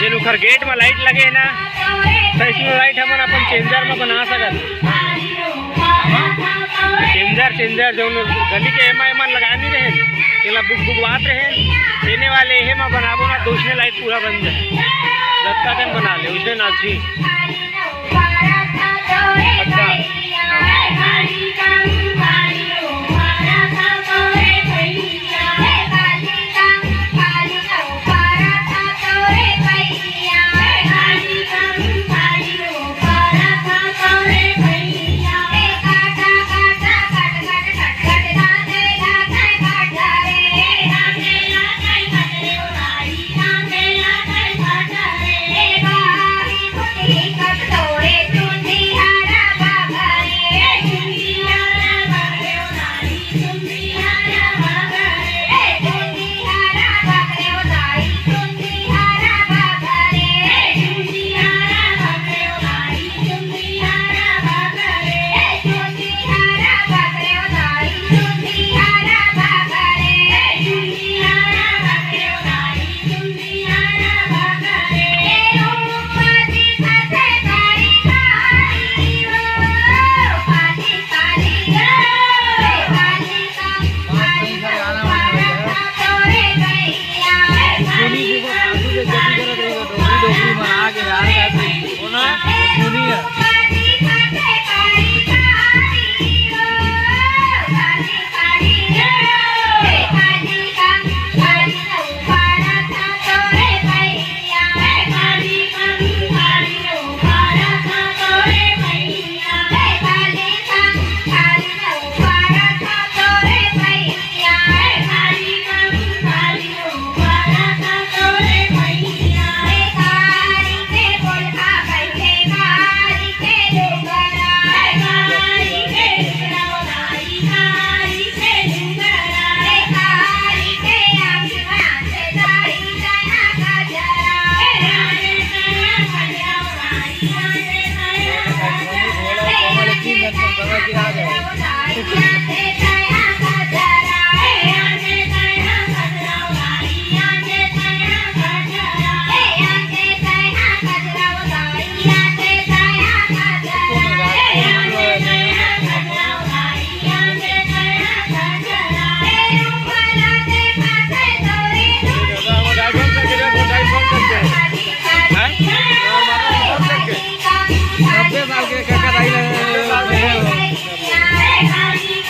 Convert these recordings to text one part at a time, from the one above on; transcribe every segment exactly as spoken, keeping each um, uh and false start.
जेन उखर गेट म लाइट लगे हे ना, त इसमें लाइट हमन अपन चेंजर म बना सकत। चेंजर, चेंजर जौन गली के एमा एमन लगाए नहीं रहे, तेला बुक बुकवात रहे, तेने वाले एहे म बनाबो ना, तो उसने लाइट पूरा बन जाए। जतका दिन बना ले, उसने ना जी। अच्छा।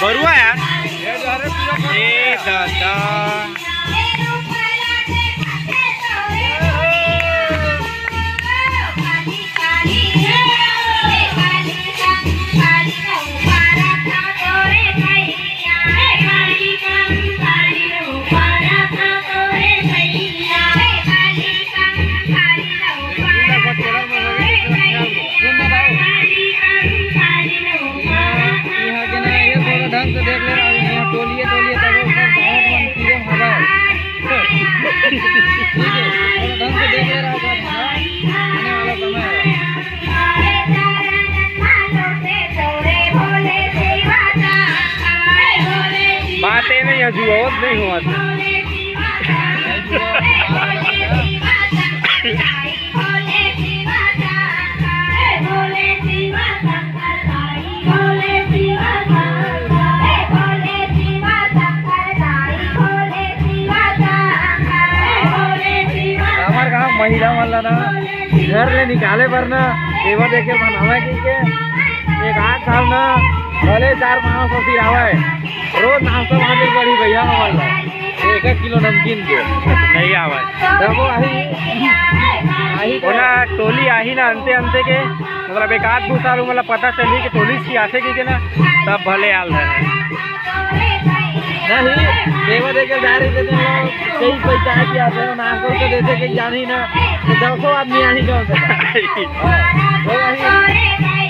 बरुआ यार। ए दादा। यहाँ के ना, ये थोड़ा ढंग से देख ले रहा हूँ, यहाँ टोलिए, टोलिए, तब वो सब गाँव में कीड़े में हवा है। ठीक है, थोड़ा ढंग से देख ले रहा हूँ, आने वाला समय है। बात ये नहीं है, जुआवत नहीं हुआ था। हमर गाँव महिला मन ला ना घर ले निकाले बर ना सेवा देखे मन हवय कहिके एक आध साल ना भले चार पाँच सौ सिरावय, रोज नाश्ता मांगे बड़ी भैया हमन ला एक एक किलो नमकीन के। नहीं आवय। तब वो आही, आही तो ओला टोली आही ना अंते अंते के, मतलब एक आध दो साल मतलब पता चली कि टोली सी आथे कि ना, तब भले आल रहे। नहीं, सेवा देके जा रही थे तो कई पैसा आके आते हो, नाश्ता तो देते कि जान ही ना, तो दसों आदमी आही गाँव से। हाँ, वो आही।